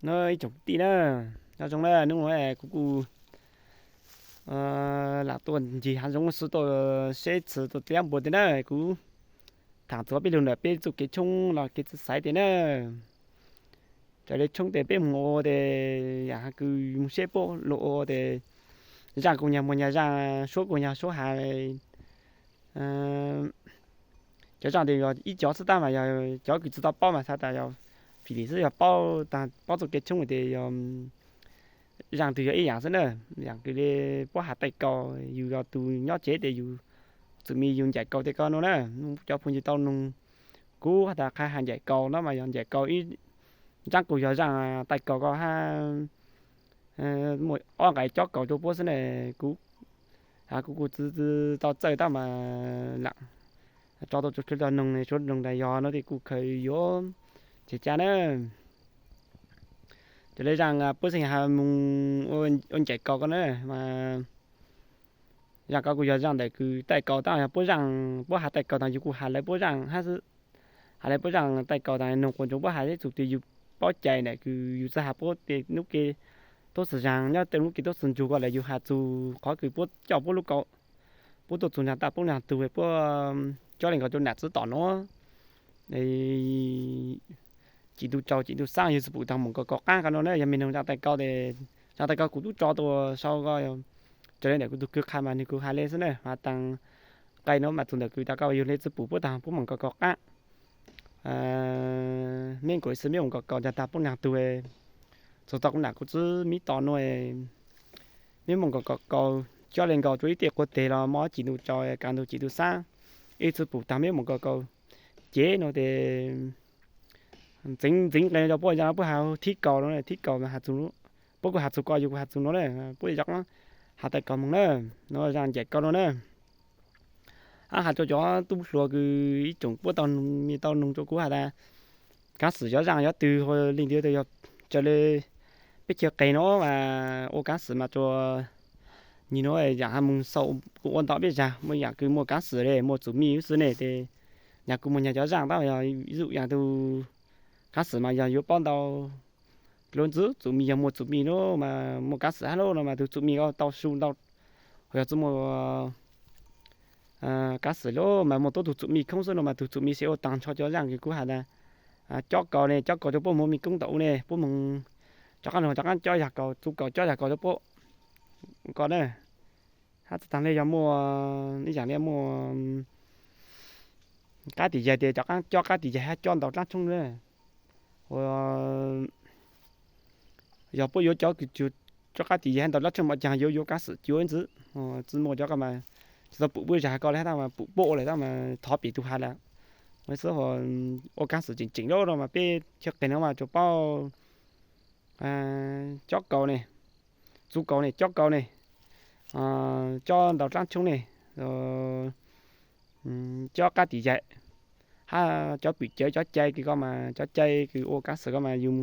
No ib tsoom kwv tij na, nyob zoo na, hnub no kuv kuj lam tuaj ncig hav zoov xwb, tuaj seb txhua tus txiv npua tiag na, kuv tham txog peb lug ntawm peb txuj kev tshoob los kev txawj xaiv tiag na. Raws li tshoob tes peb moog ua tes yam kws moog seb puab lug ua tes zaaj kuj nyag muaj nyag zaaj, suab kuj nyag suab has. Cov zaaj tes yog ib cov xwb tab mas yog cov kws tsi tau paub mas xav tas yog fim lim xwb, yog paub, paub txuj kev tshoob tes yog zaaj twg yog ib yaam xwb na. Yaam kws le puab has taij kaus, yus yog tug nyob tsev tes yus txwm mis yus ncaim kaus tej ko no na, cov phooj ywg tau noog kuv has tas qha has ncaim kaus no mas yog ncaim kaus ib zaaj kuj yog zaaj taij kaus ko hab muaj ob nqai cob kaus rua puab xwb na. Kuv, kuv kuj tsi tau txawj tab mas lam tso tau tsuav dlhau noog, tsuav noog tas yog no tes kuj khaws yuav tsev ca na. Raws le zaaj puab xeej has moog ua ncaim kaus ko na mas zaaj ko kuj yog zaaj ntawm kws taij kaus tab yog puab zaaj, puab has taij kaus tas yus kuj has lawv puab zaaj hab xwb. Has lawv puab zaaj taij kaus tas noog quas ntsoov puab has txug tes yus paub cai ntawm kws yus txawj has puab tej nub ke tuab txug zaag nyob tej nub ke tuab txug ntsug ko lawm yus has txug qhov kws puab coj puab lub kaus, puab tuaj txug nraag taj puab nraag tug, puab cob le nkaus rua nam txiv tom nuav. Cim ntuj tsaus cim ntuj xaab yug tsi pum taag moog kaus kaus qaab ko no na. Yog me noog zaaj taij kaus tes zaaj taij kaus kuv tub tso tuaj sau ko, raws le ntawm kuv tug kws qha mas nwg kuj has le xwb na, has taag nqai no mas txug ntawm kws tas ko yug le tsi pum puab taag puab moog kaus kaus qaab. Meb nkaus xwb meb moog kaus kaus nraag tag puab nraag tug, txug tau kuv nam kuv txiv miv tom nuav, meb moog kaus kaus kaus cob le nkaus rua ib tej quas teg los mob cim ntuj tsaus kav ntug cim ntuj xaab, ib tsi pum taag meb moog kaus kaus cev no tes ntxeev ntxeev nqe rua puab, puab has thib kaus no, thib kaus mas has txug, puab kuj has txug ko yug kuj has txug no na, puab cov qaab has taij kaus moog na, no zaaj ncaim kaus no na. Hab has rua cov tub hluas kws ib tsoom puab tau, tau noog rua kuv has tas kaav xwm cov zaaj cov twg, leej twg yog raws le peb chaw qeeg no mas ua kaav xwm mas tsuas nyig nuav yaam has moog xaus kuj ua ntau peb zag, muaj yaam kws muaj kaav xwm le muaj txum mij xwb ne tes nyag kuj muaj nyag cov zaaj tab yog ib zug yaam tug kaav xwm mas yog yuav paub ntau lub ntxiv, txum mij yog muaj txum mij lub mas muaj kaav xwm hab lub no mas tug txum mij ko tau su ntau, yog tsi muaj kaav xwm lub mas muaj tuab tug txum mij khoob xwb no mas tug txum mij se ua taag nrho cov zaaj kws kuv has tas cob kaus ne, cob kaus rua puab moog mej koob tau u ne, puab moog rov qaab lug rov qaab cob yag kaus, txu kaus cob yag kaus rua puab ko na. Hab tsi taag le yog muaj ib yaam le muaj qaab tim yaig tes rov qaab cob qaab tim yaig hab cob ntaus dlaab tshoob na. Yog puab yuav cov kws cob qaab tim yaig hab ntaus dlaab tshoob mas caag yuav yuav kaav xwm cuav ib ntxiv, tsi muaj cov ko mas tsi tau pum puab zag ko le hab tab mas pum puab ua lawm tab mas thov pim tug has lawm. Xwb ua kaav xwm tseem tseem lub no mas peb chaw qeeg no mas tsuas paub cob kaus ne, txu kaus ne, cob kaus ne, cob ntaus dlaab tshoob ne, cob qaab tim yaig, hab cov pwm cawv cov cai kws ko mas cov cai kws ua kaav xwm ko mas yus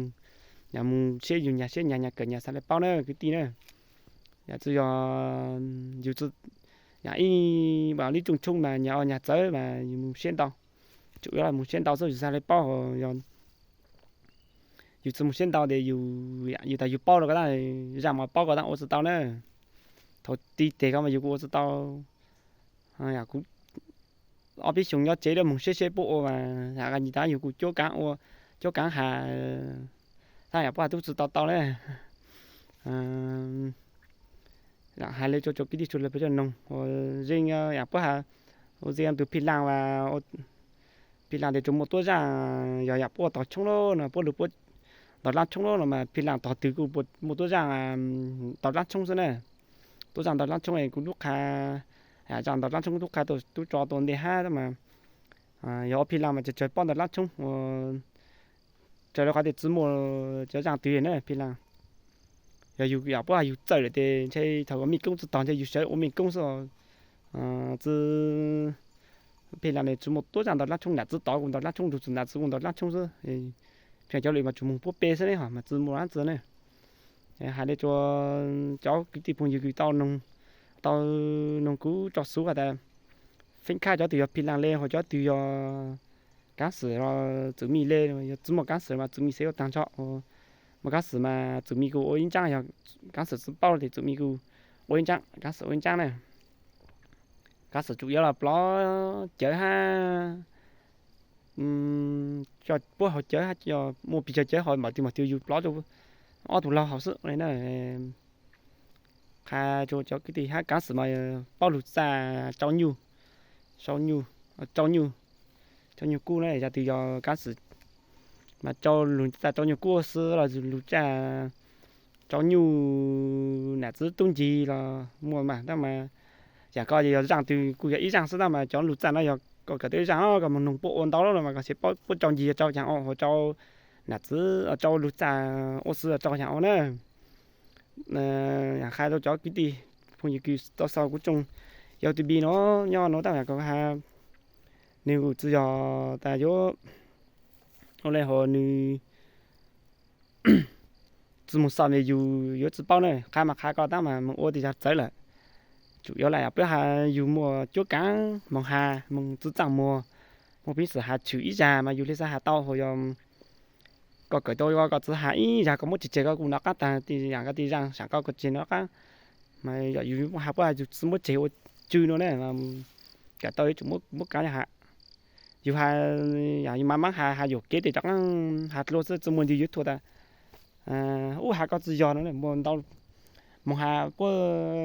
moog siab yug nyag siab nyag, nyag kawm nyag xaav le paub na kwv tij na. Yam tsi yog yus tsi, yam ib, lub rooj tshoob mas nyag ua nyag txawv mas yus moog siab ntau, tsuas yog moog siab ntau xwb yus xaav le paub. Yus tsi moog siab ntau tes yus tas yus paub rua ko tab, zaaj mas paub ko tab ua tsi tau na. Thaum ti teg ko mas yus kuj ua tsi tau. Kuv ob peb xyoo nyob tsev lawm moog siab siab puab ua mas yus kuj cuab kaav ua, cuab kaav has, tab yam puab has tub tsi tau tau na. Lam has le rua cov kwv tij txhua leej peb cov noog, ua zeej yam puab has, ua zeej tug Phij Laaj as, Phij Laaj tes tsuas muaj tuab zaaj, yog yam puab ua tog tshoob lawm no, puab lug puab ntaus dlaab tshoob lawm no mas Phij Laaj tog twg kuj muaj tuab zaaj ntaus dlaab tshoob xwb na. Tuab zaaj ntaus dlaab tshoob es kuv tub qha, zaaj ntaus dlaab tshoob kuv tub qha tub tso tua ntej hab mas yog ua Phij Laaj mas tsawg tsawg paub ntaus dlaab tshoob. Raws le qhov tias tsi muaj cov zaaj twg na Phij Laaj. Yog yus yam puab has yus txawj lawm tes ntshe thaum mej koob tsi tog ntshe yus sawv ua mej koob xwb. Tsi, Phij Laaj ne tsi muaj tuab zaaj ntaus dlaab tshoob, nam txiv tod kuj ntaus dlaab tshoob, tug txwv nam txiv kuj ntaus dlaab tshoob xwb. Phij Laaj cov lwm mas tsuas moog puab pe xwb ne ho mas tsi muaj dlaab tsi ne. Has le rua cov kwv tij phooj ywg kws tau noog, tau noog kuv tso xov has tas feeb khab cov twg yog Phij Laaj le, ho cov twg yog kaav xwm los txwm mij le, yog tsi muaj kaav xwm mas txwm mij xev ua taag nrho. Mas Kab Xwm mas txwm me kuv ua ib ntsaab, yog Kab Xwm tsi paub los tes txwm me kuv ua ib ntsaab, Kab Xwm ua ib ntsaab na. Kab Xwm tsum yuav los plob cawv hab coj puab haus cawv hab coj muaj pes tsawg cawv ho mam twg mam twg yug plob rua ob tug laug haus xwb le na. Qha rua cov kwv tij hab Kab Xwm mas paub lug txaj tsau nyuj, tsau nyuj, tsau nyuj kuj na, yog twg yog Kab Xwm mas tsau lug txaj tsau nyuj kuj ua xwb los lug txaj tsau nyuj nam txiv tub ncig los muaj mas tab mas yam koj yog zaaj twg kuj yog ib zaaj xwb tab mas cov lug txaj no yog koj kawm tau ib zaaj koj moog noog puab ua ntau lawm mas koj xav puab tsau ncig tsau caag ua, tsau nam txiv tsau lug txaj ua xwb tsau caag ua na. Yog qha rua cov kwv tij phooj ywg kws tau sau kuv tsoom YouTube no nyob nuav tab mas koj has nwg kuj tsi yog tas yuav ua le hov nwg tsi moog xaam yus yuav tsi paub na, qha mas qha koj tab mas moog ua tes yog txawv lawm. Tsum yuav lam puab has yug muaj cuab kaav moog has moog tsi txaaj muag, muaj peev xwm has tshwm ib zag mas yug le xaav has tau hov yog koj kawm tau koj tsi has ib zag koj muab tseg tseg koj kuj nov qaab taag yam koj tij zaaj saam koj koj tseg nov qaab. Mas yog yug has puab has yug tsi muab tseg ua tsw nuav na, kawm tau yuav tsum muab kaav has. Yug has, yog yug maab maab has has yuam kev tes rov qaab has dlua xwb tsi muaj ntwg yuav thuam tas ub has koj tsi yog no muaj ntau moog has puab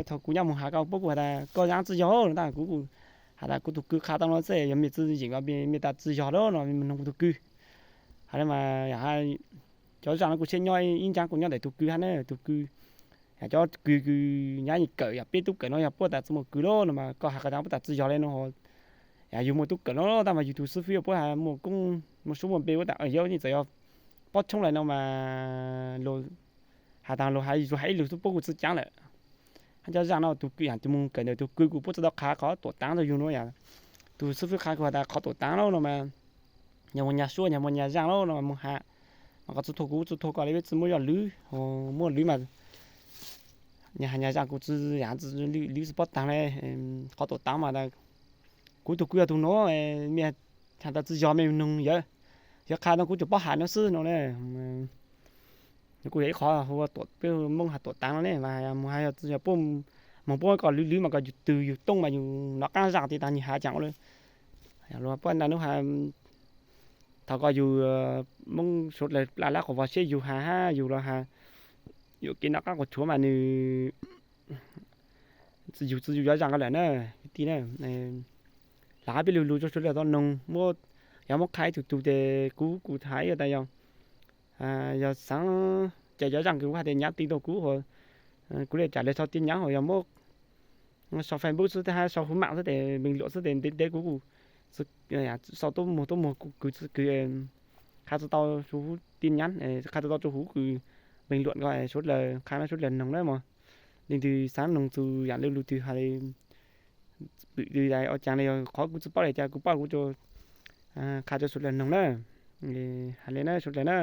thaum kuv nyob moog has koj puab kuj has tas koj yaam tsi yog no tab kuv has tas kuv tug kws qha tau no xwb yog mej tsi yeem koj mej tas tsi yog lawm no mej noog kuv tug kws. Has le mas cov zaaj no kuj tshiab nyob ib ntsaab kuj nyob ntawm tug kws hab na, tug kws yog cov kws kws nyab kawm yog peb tub kawm no yog puab tas tsi muaj kws lawm no mas koj has koj tas puab tas tsi yog le no. Yog yug muaj tub kawm no tab mas yug tug xib fwb puab has muaj koob muaj suab muaj npe puab tas yog nej txawm yog pob tshoob le no mas luag has tas luag has ib lug xwb puab kuj tsi caav lawm. Hab cov zaaj no tug kws yog tug moog kawm ntawm tug kws kuj puab tsi tau qha qhov tuam taav rua yug no yog tug xib fwb qha kuv has tas qhov tuam taav lawm no mas yog muaj nyag suab yog muaj nyag zaaj lawm no moog has mas koj tsi thuam kuv tsi thuam koj le peb tsi muaj zoj lwm, muaj lwm mas nyag has nyag zaaj kuv tsi yam lwm tsi paub taag le. Qhov tuam taav mas kuv tug kws yog tug no, mej has tas tsi yog mej noog yawg, yawg qha no kuv tsuas paub has no xwb no na. Kuj yog ib qhov hu ua peb Moob has tuam taav no ne, moog has yog tsi yog puab moog puab koj lwm lwm mas koj yug twg yug toob mas yug nov qaab zaaj tes taag nwg has caag ua le. Luag puab naj nub has thaum koj yug Moob suav dlawg pla lab qhov vos siab yug has hab yug los has yuam kev nov qaab quas tshuav mas nwg yug tsi yug yuav zaaj koj lawm na, kwv tij na. Lam hab peb lug lug rua suav dlawg tau noog, muab, yog muab qha ib tug tug tes kuv kuj has ib tas yog, yog xaav ca cov zaaj kws kuv has tes nyav ti rau kuv, kuv le tsam le sau ti nyav hos yog muab sau Facebook xwb hab sau huv maam xwb tes npeeg luam xwb tes ntev ntev kuv kuj sau tuab muag tuab muag kuv kws tsi kws qha tsi tau rua huv ti nyav, qha tsi tau rua huv kws npeeg luam ko suav dlawg qha no suav dlawg noog na mog. Leej twg xaav noog txug yaam le lug twg has le, pwm twg ua caag le yog qhov kuv tsi paub le cas kuv paub kuv tsuas qha rua suav dlawg noog na. Has le na suav dlawg na.